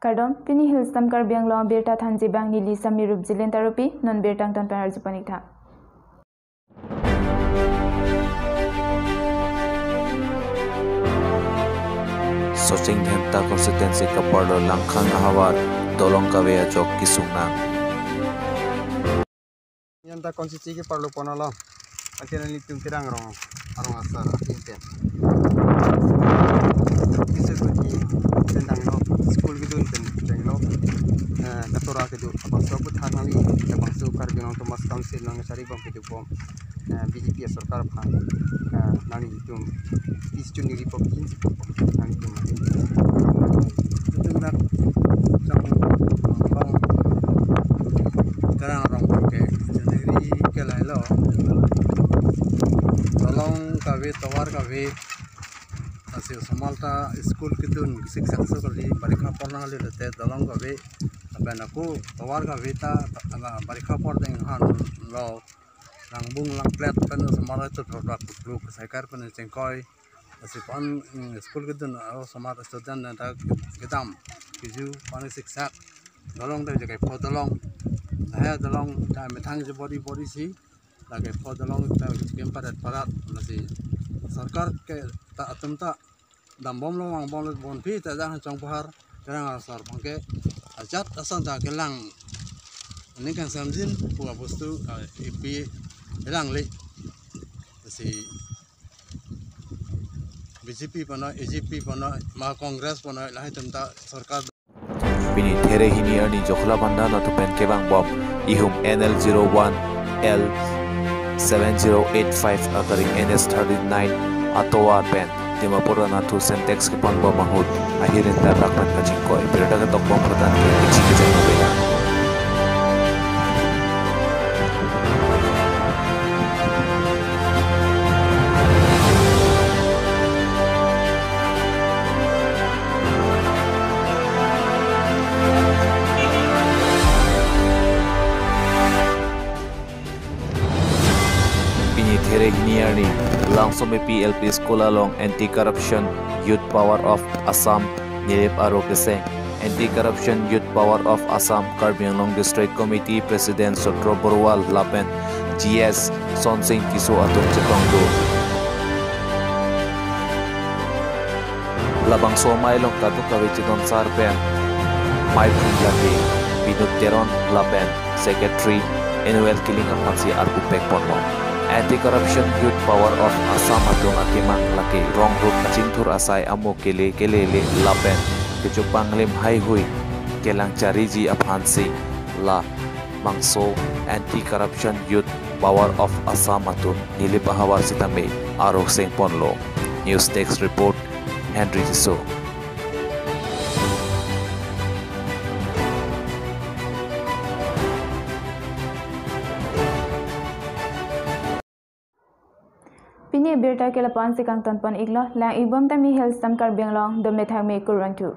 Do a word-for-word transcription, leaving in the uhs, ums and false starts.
Kardom, pini Hill Stamp Karbi Anglong abirta thanji abang neli Sami Rupjilin Tarupi, non birta angtan pen arju pon-ik tha. Socheng Dhenta constituency kaparlo Langkhang ahavar dolong kave ajok kesung nang. Dhenta constituency keparlo pon along, akhirnya nelitum Terang arong, arong asar ahin pen, kisa kuti pen danglo, school kedun pen chenglo, eh, katora kedo, labangso aputhak nangli, labangso Karbi Anglong Autonomous Council nangcharibom kedo bom, eh, B J P asorkar aphan, eh, nanglitum peace chuni report kin, nanglitum mari. Itum dak chong bang Terang arong ke jadi kelailo. Dolong kave, tovar kave, lasi osomar ta school kedun siksakso kali, barikha apor nangli lote dolong kave, lapen ako tovar kave ta, ala barikha apor deng hanlo, langbung langplet pen osomar ta thordak kupluk, cycle pen chengkoi. Lasi pan, mm, school kedun aro osomar student ta kedam keju pan siksak. Dolong ta jakai pho dolong. Lahai dolong ta methang je bori bori si. Lake pho dolong ta kem parat parat. Lasi sorkar ke ta atum ta dambomlo, vangbomlo, bonphi ta jang chong pahar, Terang asar abangke ajat ason ta kelang. Ini kan samjin pu abostu, ah, ipi elang le. Lasi B J P pano, A G P pano, ma Congress pano, lahai atum ta sorkar. Pini There hini arni Jokholabanda nathu pen kevangbom ihum N L zero one L seven zero eight five akari N H thirty-nine atovar pen Dimapur anathu Sintex kepangbom ahut ahirin tarlak pen kachingkoi. Birta ketokbom phutan ke kichi kejang novela. Pini There hini arni Langsomepi L P School along Anti Corruption Youth Power of Assam Nilip aro keseng. Anti Corruption Youth Power of Assam Karbi Anglong District Committee President Sotro Baruah lapen G S Sonsing Tisso atum chetongdun. Labangso amei along kadokave chedon sar pen mei phun lake Binod Teron lapen Secretary Emmanuel Killing aphansi arpu pek ponlo. Anti Corruption Youth Power of Assam atum akemang lake rong rup kachingthur asai amo kele kelele lapen kechopanglim haihui kelang chariji aphansi labangso Anti Corruption Youth Power of Assam atum Nilip ahavar sitame aro seng ponlo. News Desk Report, Henry Tisso. Pini abirta ke lapu-ansi kangton pon-iklo, lang-ikbom tame Hill Stamp Karbi Anglong, dome thakme, kurvangthu.